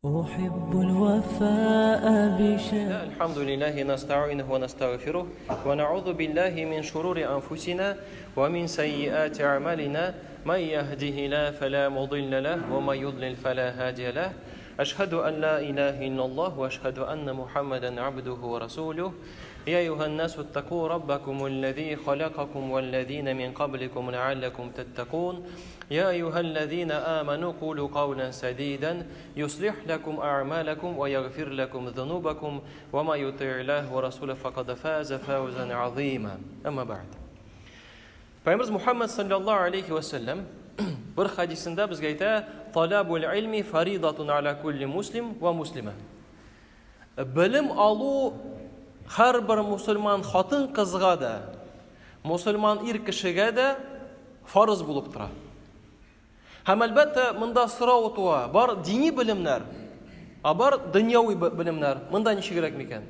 أحب الوفاء بشان. الحمد لله نستعينه ونستغفره ونعوذ بالله من شرور أنفسنا ومن سيئات أعمالنا من يهده الله فلا مضل له ومن يضلل فلا هادي له أشهد أن لا إله إلا الله وأشهد أن محمدا عبده ورسوله يا أيها الناس اتقوا ربكم الذي خلقكم والذين من قبلكم لعلكم تتقون يا أيها الذين آمنوا قولوا قولا سديدا يصلح لكم أعمالكم ويغفر لكم ذنوبكم وما يطع الله ورسوله فقد فاز فوزا عظيما أما بعد Пайгамбарыбыз Мухаммад саллаллаху алейхи вассалам бер хадисендә безгә әйтә: "Талабул илми фаридатун аля кулли муслим ва муслима". Белем алу һәрбер мусульман хатын-кызга да, мусульман ир кешегә дә фарыз булып тора. Һәм әлбәттә, монда сорау туа. Бар дини белемнәр, а бар дөньяви белемнәр. Монда ничегрәк микән?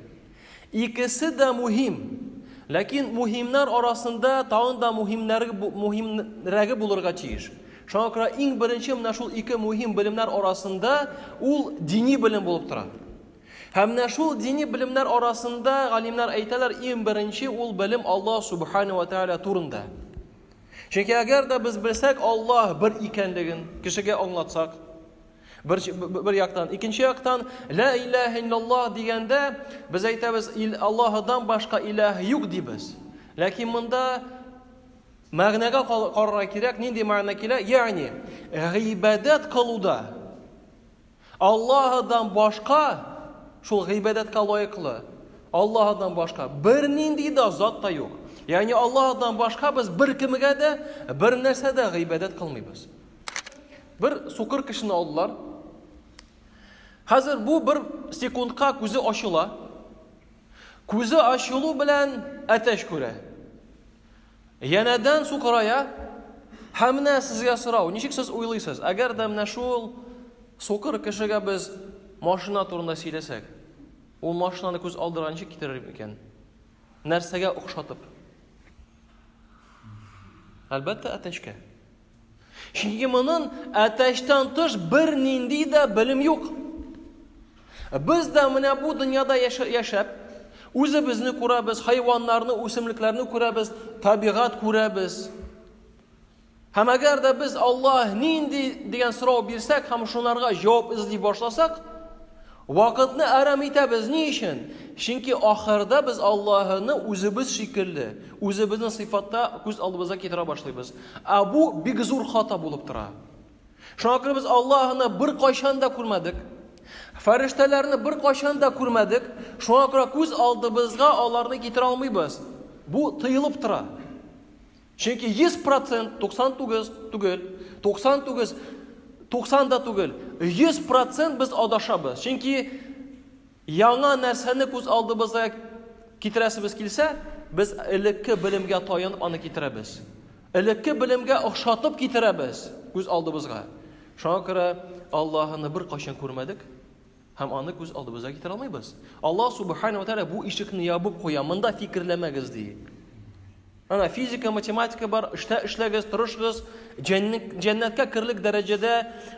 Икесе дә мөһим. Ләкин мөһимнәр арасында тагын да мөһимнәре мөһимрәге булырга тиеш. Шуңа күрә иң беренче менә шул ике мөһим белемнәр арасында ул дини белем булып тора. Һәм менә шул дини белемнәр арасында галимнәр әйтәләр, иң беренче ул белем Аллаһ субхана ва тааля турында. Чөнки әгәр дә без белсәк Аллаһ бер икәнлеген кешегә аңлатсак, бер, бер яктан, икенче яктан ла илаһ иллаллаһ дигәндә без әйтәбез Аллаһыдан башка илаһ юк дибез. Ләкин монда мәгънәгә карарга кирәк, нинди мәгънә килә? Ягъни гыйбадәт кылуда Аллаһыдан башка шул гыйбадәткә лаеклы Аллаһыдан башка бернинди дә зат та юк. Ягъни Аллаһыдан башка без беркемгә дә бер нәрсә дә гыйбадәт кылмыйбыз. Бер сукыр кешене алдылар. Хәзер бу бер секундка күзе ачыла. Күзе ачылу белән әтәч күрә. Янәдән сукырая. Һәм менә сезгә сорау, ничек сез уйлыйсыз, әгәр дә менә шул сукыр кешегә без машина турында сөйләсәк, ул машинаны күз алдырга ничек китерер микән? Нәрсәгә охшатып? Әлбәттә, әтәчкә. Чөнки моның әтәчтән тыш бернинди дә белем юк. Без дә менә бу дөньяда яшәп, үзебезне күрәбез, хайваннарны, үсемлекләрне күрәбез, табигать күрәбез. Һәм әгәр дә без Аллаһ нинди дигән сорау бирсәк һәм шунарга җавап эзли башласак, вакытны әрәм итәбез. Ни өчен? Чөнки ахырда без Аллаһыны үзебез шикелле, үзебезнең сыйфатта күз алдыбызга китерә башлыйбыз. Ә бу бик зур хата булып тора. Шуңа күрә без Аллаһыны беркайчан да күрмәдек. Фәрештәләрне беркайчан да күрмәдек. Шуңа күрә күз алдыбызга аларны китерә алмыйбыз. Бу тыелып тора. Чөнки 100% 99 түгел, 99 90 да түгел, 100% без адашабыз. Чөнки яңа нәрсәне күз алдыбызга китерәсебез килсә, без элекке белемгә таянып аны китерәбез. Элекке белемгә охшатып китерәбез күз алдыбызга. Шуңа күрә Аллаһыны беркайчан күрмәдек һәм аны күз алдыбызга китерә алмыйбыз. Аллаһ субхана ва тааля бу ишекне ябып куя, монда фикерләмәгез ди. Ана физика, математика бар, эштә эшләгез, тырышыгыз, җәннәткә керлек дәрәҗәдә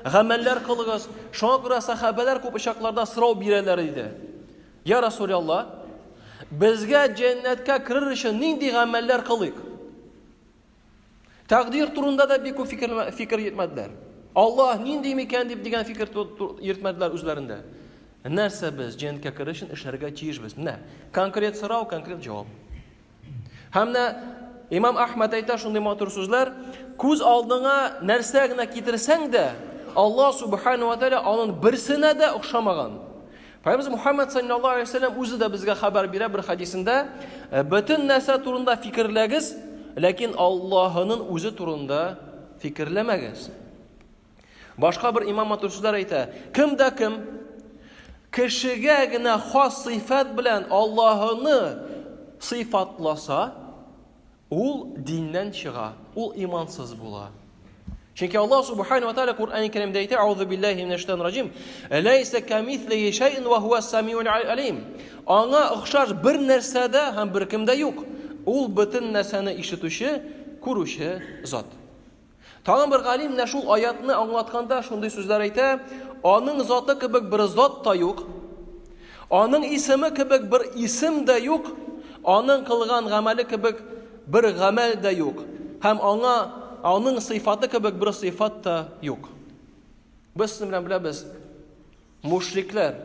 гамәлләр кылыгыз. Шуңа күрә сахабәләр күп очракларда сорау бирәләр иде. Я Расулаллаһ, безгә җәннәткә керер өчен нинди гамәлләр кылыйк? Тәкъдир турында да бик күп фикер, фикер йөртмәделәр. Аллаһ нинди микән дип дигән фикер йөртмәделәр үзләрендә. Нәрсә без җәннәткә керер өчен эшләргә тиешбез? Менә конкрет сорау, конкрет җавап. Һәм менә Имам Әхмәд әйтә шундый матур сүзләр, күз алдыңа нәрсә генә китерсәң дә, Аллаһ субхану ва тааля аның берсенә дә охшамаган. Пәйгамбәребез Мухаммад саллаллаһу алейһи ва сәлләм үзе дә безгә хәбәр бирә бер хадисендә, «Э, бөтен нәрсә турында фикерләгез, ләкин Аллаһының үзе турында фикерләмәгез. Башка бер имам матур сүзләр әйтә, кем дә кем кешегә генә хас сыйфат белән Аллаһыны сыйфатласа, Ул диннән чыга, ул имансыз була. Чөнки Аллаһ субхану ва тааля Коръән Кәримдә әйтә: "Аузу биллаһи минәш шайтанир раҗим. Ләйсә камислихи шәйъун ва һуас самиул алим." Аңа охшаш бер нәрсә дә һәм беркем дә юк. Ул бөтен нәрсәне ишетүче, күрүче зат. Тагын бер галим менә шул аятны аңлатканда шундый сүзләр әйтә: аның заты кебек бер зат та юк, аның исеме кебек бер исем дә юк, аның кылган гамәле кебек бер гамәл дә юк һәм аңа аның сыйфаты кебек бер сыйфат та юк. Без сезнең белән беләбез, мушрикләр.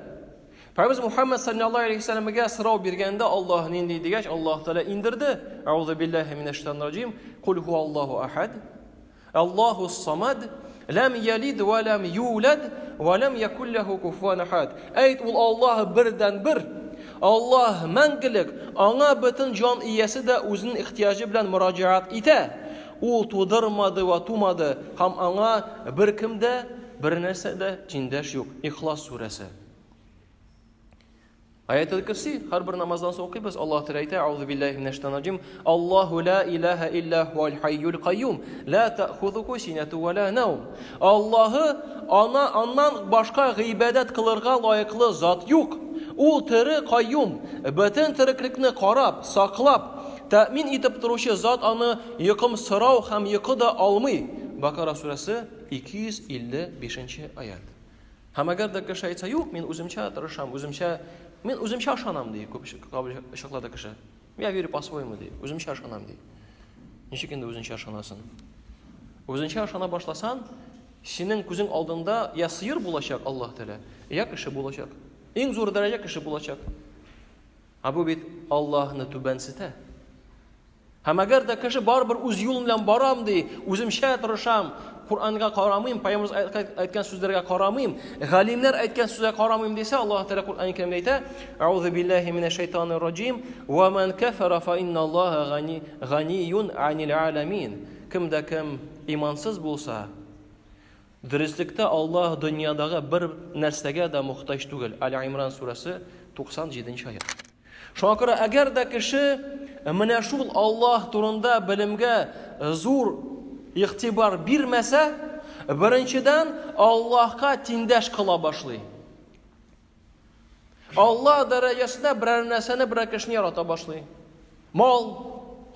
Пәйгамбер Мухаммад саллаллаһу алейхи вәсәлләмгә сорау биргәндә Аллаһ нинди дигәч, Аллаһ Тәгалә индерде. Аузу биллаһи минәш шайтанир раҗим. Кул хуаллаһу ахад. Аллаһу самад. Ләм ялид ва ләм юлад ва ләм якул ләһу куфуан ахад. Әйт, ул Аллаһ бердән бер. Аллаһ мәңгелек, аңа бөтен җан иясе дә үзенең ихтыяҗы белән мөрәҗәгать итә. Ул тудырмады ва тумады һәм аңа беркем дә, бер нәрсә дә тиңдәш юк. Ихлас сүрәсе. Аятел Курси һәрбер намаздан соң укыйбыз. Аллаһ Тәгалә әйтә: "Аузу биллаһи минәш шайтанир раҗим. Аллаһу ла илаһа илля хуал хайюл кайюм. Ла та'хузуху синату ва ла наум." Аллаһы ана аннан башка гыйбадәт кылырга лаеклы зат юк. Ул тере кайюм, бөтен тереклекне карап, саклап, тәэмин итеп торучы зат аны йокым сорау һәм йокы да алмый. Бакара сүрәсе 255 аят. Һәм әгәр дә кеше әйтсә, юк, мин үземчә тырышам, үземчә, мин үземчә ышанам, ди, күп очракларда кеше. Я верю по-своему, ди, үземчә ышанам, ди. Ничек инде үзенчә ышанасын? Үзенчә ышана башласан, синең күзең алдында я сыер булачак Аллаһ Тәгалә, я кеше булачак. Иң зур дәрәҗә кеше булачак. Ә бу бит Аллаһны түбәнсетә. Һәм әгәр дә кеше барыбер үз юлым белән барам ди, үземчә тырышам, Коръәнгә карамыйм, пәйгамбер әйткән сүзләргә карамыйм, галимнәр әйткән сүзгә карамыйм дисә, Аллаһ Тәгалә Коръән Кәримдә әйтә: "Аузу биллаһи минәш шайтанир раҗим, ва ман кафара фа инналлаһа гани ганиюн анил аламин." Кем дә кем имансыз булса, дөреслектә Аллаһ дөньядагы бер нәрсәгә дә мохтаҗ түгел. Аль-Имран сүрәсе 97 аят. Шуңа күрә әгәр дә кеше менә шул Аллаһ турында белемгә зур игътибар бирмәсә, беренчедән Аллаһка тиңдәш кыла башлый. Аллаһ дәрәҗәсендә берәр нәрсәне, берәр кешене ярата башлый. Мал,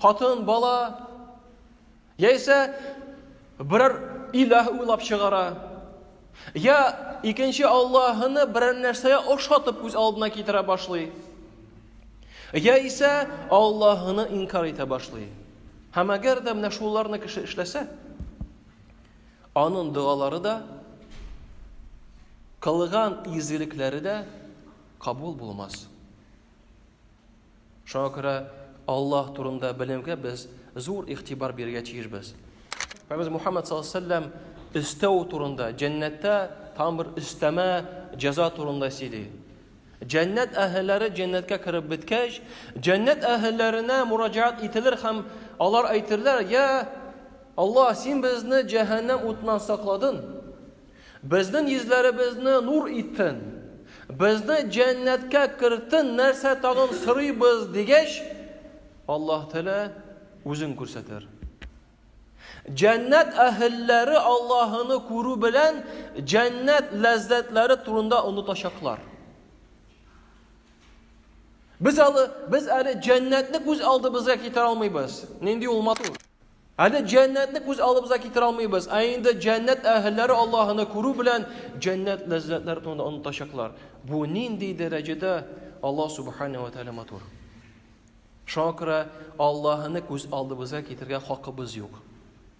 хатын, бала, Яисә берәр илаһ уйлап чыгара. Я икенче Аллаһыны берәр нәрсәгә охшатып күз алдына китерә башлый. Яисә Аллаһыны инкар итә башлый. Һәм әгәр дә менә шуларны кеше эшләсә, аның догалары да, кылган изгелекләре дә кабул булмас. Шуңа күрә Аллаһ турында белемгә без зур игътибар бирергә тиешбез. Пәйгамбер Мухаммад саллаллаһу алейһи вәсәлләм өстәү турында, җәннәттә тагын бер өстәмә җәза турында сөйли. Җәннәт әһелләре җәннәткә кереп беткәч, җәннәт әһелләренә мураҗаат ителер һәм алар әйтерләр: "Я Аллаһ, син безне җәһәннәм утыннан сакладың. Безнең йөзләребезне нур иттең, безне җәннәткә керттең, нәрсә тагын сорыйбыз, дигәч, Аллаһ Тәгалә үзен күрсәтер. Җәннәт әһелләре Аллаһыны күрү белән җәннәт ләззәтләре турында онытачаклар. Без әле, без әле җәннәтне күз алдыбызга китерә алмыйбыз. Нинди ул матур. Әле җәннәтне күз алдыбызга китерә алмыйбыз. Ә инде җәннәт әһелләре Аллаһыны күрү белән җәннәт ләззәтләре турында онытачаклар. Бу нинди дәрәҗәдә Аллаһ субхана ва тааля матур. Шуңа күрә Аллаһыны күз алдыбызга китерергә хакыбыз юк.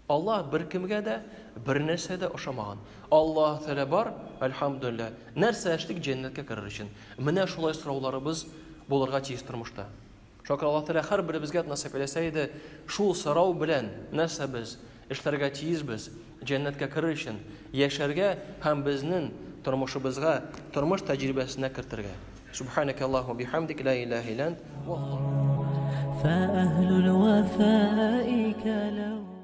Аллаһ беркемгә дә, бер нәрсә дә ошамаган. Аллаһ Тәгалә бар, әлхәмдүлилләһ. Нәрсә эшлик җәннәткә керер өчен? Менә шулай сорауларыбыз булырга тиеш тормышта. Шуңа күрә Аллаһ Тәгалә һәрберебезгә насыйп әйләсә иде, шул сорау белән нәрсә без эшләргә тиешбез, җәннәткә керер өчен, яшәргә һәм безнең тормышыбызга, тормыш тәҗрибәсенә кертергә. Субханaka Аллаһу бихамдик ла илаһа илля ант. فأهل الوفاء كلو